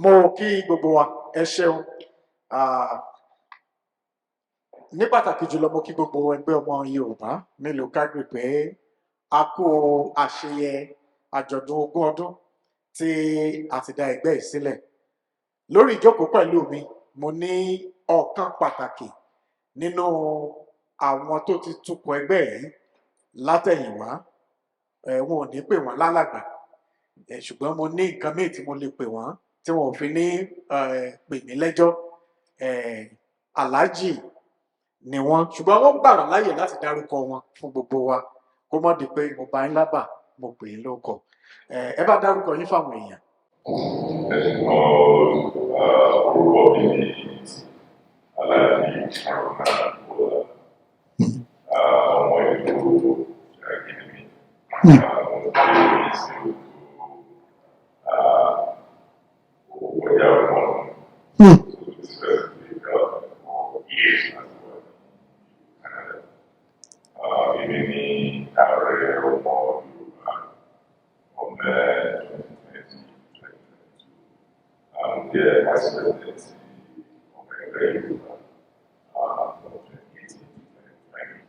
Mo kí gbogbo wa, ẹ ṣeun. Ní pàtàkì jùlọ, mo kí gbogbo ẹgbẹ́ ọmọ Yorùbá nílùú Calgary pé a kú àṣeyẹ àjọ̀dún 20 ọdún tí a ti dá ẹgbẹ́ yìí sílẹ̀. Lórí ìjókòó pẹ̀lú mi, mo ní ọ̀kan pàtàkì nínú àwọn tó ti tukọ̀ ẹgbẹ́ yìí látẹ̀yìnwá. Wọn ò ní pè wọ́n lálàgbà, ṣùgbọ́n mo ní nǹkan míì tí mo lè pè wọ́n tí wọn ò fi ní pè mí lẹ́jọ́. Aláàjì ni wọ́n, ṣùgbọ́n wọ́n gbà wọ́n láàyè láti dárúkọ wọn fún gbogbo wa, kó mọ́ di pé mo bá yín lábà, mo pè é lóko. Ẹ bá dárúkọ yín fáwọn èèyàn. Ẹ ṣe gan, orúkọ mi ni Aláàjì Haruna Bọ́lá, ọmọ ìlú Ṣakí ni mí. Mo ti sí kọjá 20 ọdún. So this first for years láti wà ní Canada. Èmi ni ààrẹ ọmọ Yorùbá ọmọ 2020 2022. I'm the vice president ọmọ ẹgbẹ́ Yorùbá from 2018 to 2020.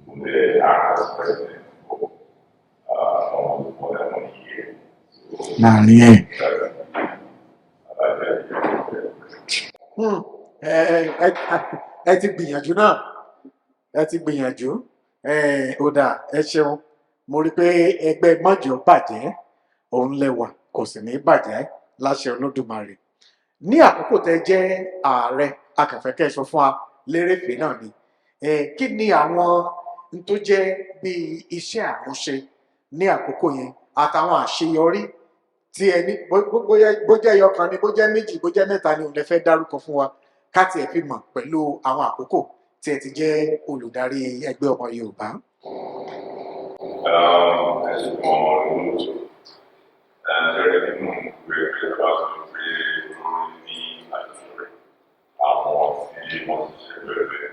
So the act as president for almost more than one year. So Láàrin ẹ. That's Aláàjì. Ẹ ti gbìyànjú náà, ẹ ti gbìyànjú. Ó dáa, ẹ ṣeun. Mo rí i pé ẹgbẹ́ mọ́jọ́ bàjẹ́ òun lẹwà, kò sì ní bàjẹ́ láṣẹ Olódùmarè. Ní àkókò tẹ jẹ́ ààrẹ, akànfẹ́ sọ fún wa lérèfé náà ni, kí ni àwọn n tó jẹ́ bíi iṣẹ́ àmúṣe ní àkókò yẹn àtàwọn àṣeyọrí tí ẹ ní, bó jẹ́ ẹyọ kan ni, bó jẹ́ méjì, bó jẹ́ mẹ́ta ni òun lè fẹ́ dárúkọ fún wa, ká tiẹ̀ fi mọ̀ pẹ̀lú àwọn àkókò tí ẹ ti jẹ́ olùdarí ẹgbẹ́ ọmọ Yorùbá? Ẹ ṣe gan olóòtú. Ṣẹlẹ̀ nínú ìwé ẹgbẹ́ bá sọ pé olórí ní àṣeyọrí, àwọn tí wọ́n ti ṣe pẹ̀lẹ́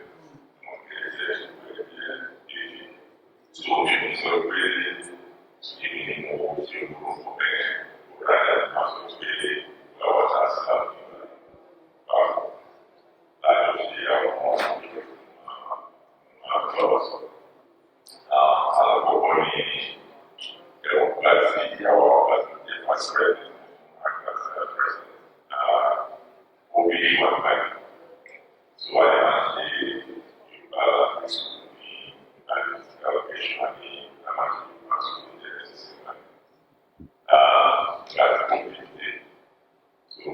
wọn kì í ṣe ṣe pẹ̀lẹ́ déédéé. So mi ò sọ pé èmi ni mo ṣe orúkọ bẹ́ẹ̀, ó rárá, máa sọ pé lọ́wọ́ tá a sábà papọ̀ láti ṣe àwọn máa bá sọ. Alákọ̀ọ́kọ́ ní ẹ̀wọ̀n gbà tí ìyàwó àgbà ti jẹ́ vice president, àgbà sí president, obìnrin wà báyìí. So wà ní máa ṣe Yorùbá language school ní allocation ní àmàṣe Yorùbá school ní Genesis náà. Gbà tí COVID dé, so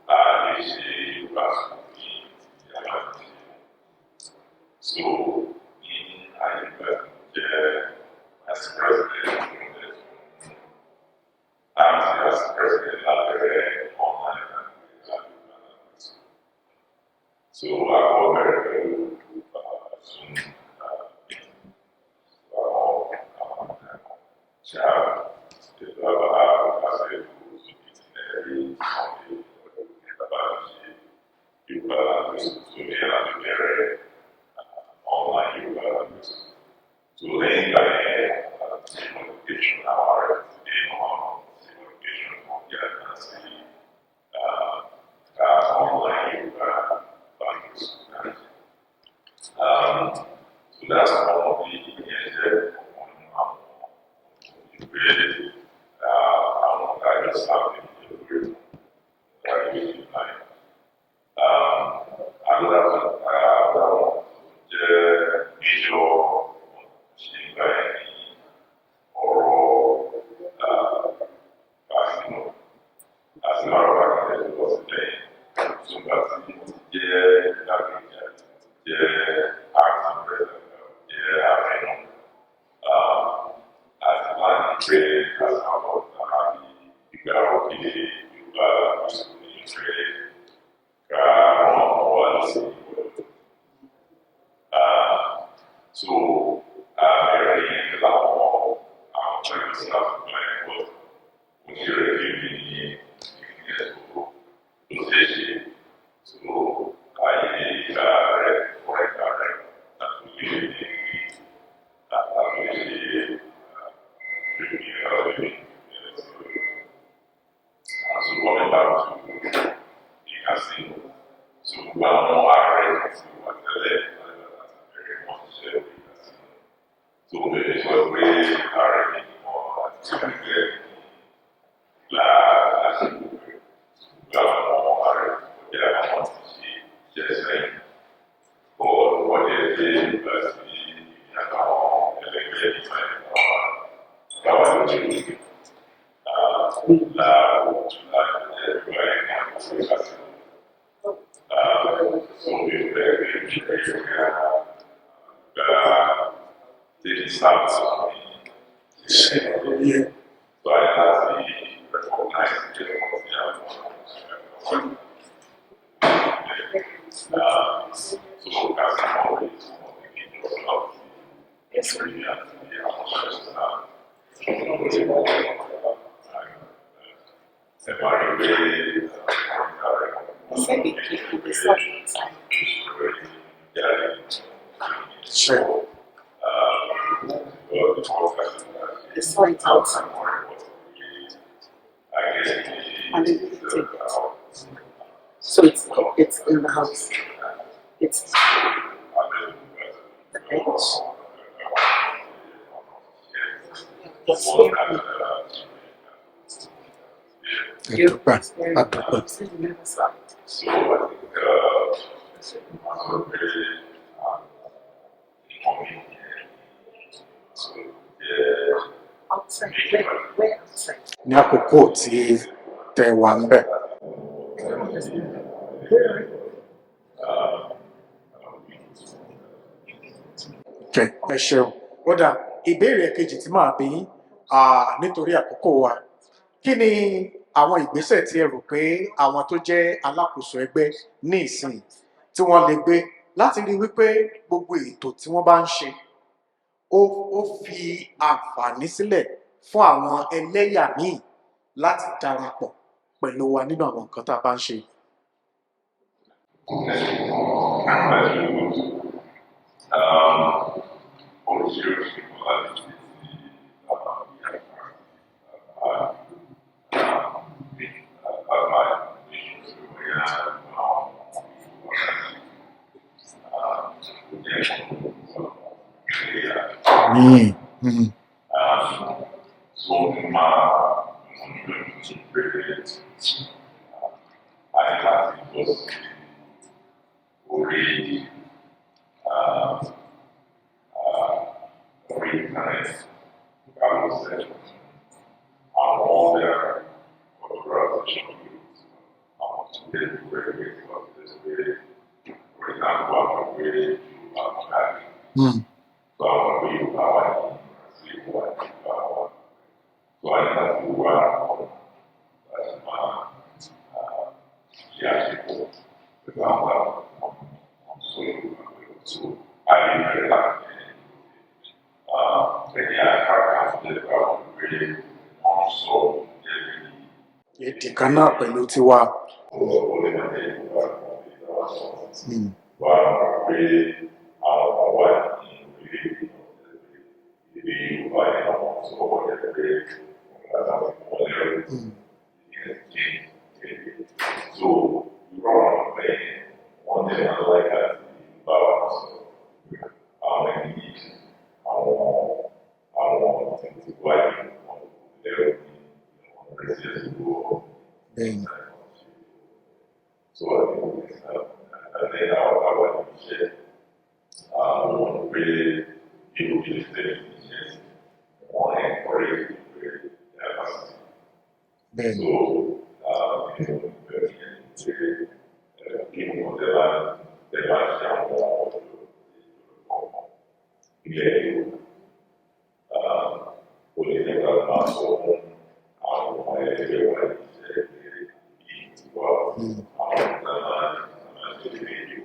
a lè ṣe Yorùbá school ní ti àmàṣe. So ní ayé ìgbà tí mo jẹ́ vice president, mo lè tún act as president lábẹ́rẹ́ online language Yorùbá language school. So àkọ́kọ́ bẹ̀rẹ̀ pẹ̀lú Zoom meeting. So àwọn chat, àṣẹ Zoom meeting every Sunday nígbà bá ṣe Yorùbá language school. So ní láti bẹ̀rẹ̀ online Yorùbá language school. So lẹ́yìn ìgbà yẹn, ṣe modification, àwọn ààrẹ ti dé náà, ṣe modification fún bí a kan sí online Yorùbá language school náà. So that's one of the ìyẹn jẹ́ ọ̀kan nínú àwọn ìwé àwọn tájọ sáfì lórí language line. Another one, another one jẹ́ major ṣe nígbà yẹn ní ọ̀rọ̀ vaccine náà. As a matter of fact, ẹ̀ tó bọ́ sílẹ̀ yẹn. So ìgbà tí mo ti jẹ́ igbákejì àti mo ti jẹ́ acting president, jẹ́ ààrẹ náà, àti plan pé kásánà àbí ìgbà òkè Yorùbá language school ní pé ká rán ọmọ wa lọ sí ìwé. So bẹ̀rẹ̀ yẹn pẹ̀lú àwọn pẹ̀lú staff náà, but mo ti rẹ̀ bí mi ní ìpínlẹ̀ tó ló ṣeé ṣe. So ayé ìgbà rẹ̀ current rẹ̀ láti lè ní láti lè ṣe training. So coming back to They said they came, they saw it outside. Ṣe They saw it outside and they didn't take it. So it's in the house. It's the bench. It's here. Ẹ dúpẹ́, a dúpẹ́. You said you never saw it. So I think sọ pé nǹkan mi so jẹ́ Outside. Where? Where outside? Ní àkókò tí tẹ wà ń bẹ̀. I don't understand. Where? Okay, ẹ ṣeun. Ó dà, ìbéèrè kejì tí màá bí yín, nítorí àkókò wa, kí ni àwọn ìgbésẹ̀ tí ẹ rò pé àwọn tó jẹ́ alákòóso ẹgbẹ́ ní ìsìn tí wọ́n lè gbé láti rí wípé gbogbo ètò tí wọ́n bá ń ṣe ó fi àǹfààní sílẹ̀ fún àwọn ẹlẹ́yà míì láti darapọ̀ pẹ̀lú wa nínú àwọn nǹkan tá a bá ń ṣe? Pẹ̀lú oríṣiríṣi nǹkan láti ṣe sí àbá ìṣòro bóyá àwọn ìṣòro jẹ́ So máa ń pé a ní láti lọ sí orí internet, ká lọ sí àwọn other organization groups, àwọn tó lè wẹ̀wẹ̀ tó lè, for example, àwọn ìwé Yorùbá kan káàkiri. So àwọn ìwé Yorùbá wà ní Brazil, wà ní Yorùbá wà. So a ní láti wá ọ̀nà láti máa ṣe àṣepọ̀ pẹ̀lú àwọn sọ Yorùbá pẹ̀lú. So a lè bẹ̀rẹ̀ láti ẹni àkàkà àti àwọn ìwé wọn sọ Èdè kan náà pẹ̀lú tiwa. Ó lè má jẹ́ Yorùbá kan lè bá wa sọ. Wà á mọ̀ pé àwọn kan wà ní orílẹ̀-èdè náà, èdè Yorùbá yẹn àwọn sọ wọ́n jẹ́ pé wọ́n láti wọ́n lẹ́rù ìyẹn change èdè. So irú àwọn bẹ́ẹ̀ wọ́n dẹ̀ máa ń like àti bá wa sọ. Àwọn ẹni yìí, àwọn tí ti wáyé wọn lẹ́rù ní àwọn president gbọ́. So I think and then our iṣẹ́ àwọn pé irú ilé iṣẹ́ wọ́n encourage pé diversity. So inú ìbẹ̀rẹ̀ yẹn pé kí wọ́n tẹ́ bá ṣe àwọn ọ̀dọ́ kọ̀ọ̀kan ilẹ̀ Yorùbá. Ó lè jẹ́ ká máa sọ fún àwọn ẹgbẹ́ wa iṣẹ́ pé yìí ti wá àwọn ìgbà máa ṣe rédíò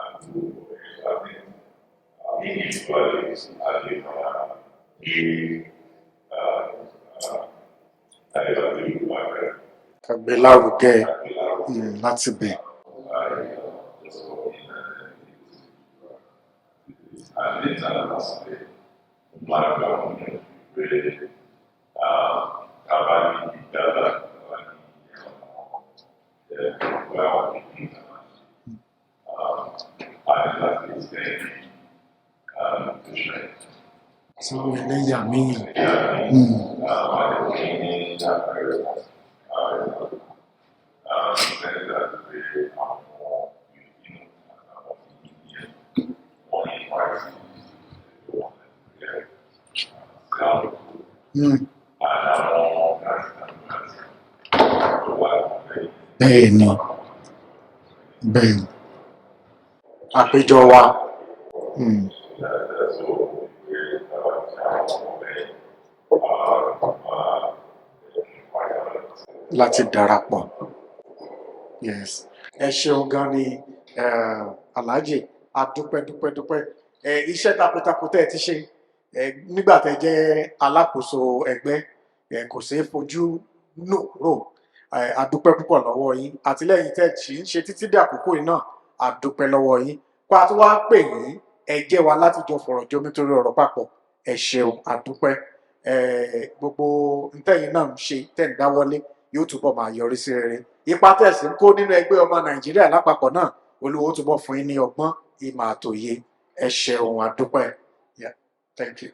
àti gbogbo ẹ̀. I think individually a lè máa gbé a lè máa gbé Yorùbá rẹ̀ Ká gbé lárugẹ láti bẹ̀. Just copying and later lastly, máa gba àwọn èèyàn pé tá a bá ní ìdára, tá a bá ní àwọn àwọn meeting a ní láti send invitation Sáwọn ẹlẹ́yà míì. Àwọn àdéhùn ní àpẹẹrẹ send pé àwọn Filipino àtàwọn Indian wọ́n ní invite wọn sí àwọn tó wà lẹ́yìn. Bẹ́ẹ̀ni. Àpéjọ wa. So pé àwọn ọmọ bẹ́ẹ̀ máa Láti darapọ̀. Yes. Ẹ ṣeun gan ni, Alhaji, a dúpẹ́, dúpẹ́, dúpẹ́. Iṣẹ́ takuntakun tẹ́ ẹ ti ṣe nígbà tẹ́ jẹ́ alákòóso ẹgbẹ́ kò ṣeé fojú nù kúrò. A dúpẹ́ púpọ̀ lọ́wọ́ yín. Àtìlẹ́yìn tẹ́ ṣì ń ṣe títí dé àkókò yìí náà, a dúpẹ́ lọ́wọ́ yín. Pa tó wá pè yín, ẹ jẹ́ wa láti jọ fọ̀rọ̀ jomitoro ọ̀rọ̀ papọ̀. Ẹ ṣeun, a dúpẹ́. Gbogbo ntẹ́yìn náà ń ṣe, tẹ́ ń dáwọ́lé, yóò túbọ̀ máa yọrí sí rere. Ipa tẹ́ sì ń kó nínú ẹgbẹ́ ọmọ Nàìjíríà lápapọ̀ náà, Olúwa ó túbọ̀ fún yín ní ọgbọ́n, ìmọ̀ àtòye. Ẹ ṣeun, a dúpẹ́. Yeah, thank you.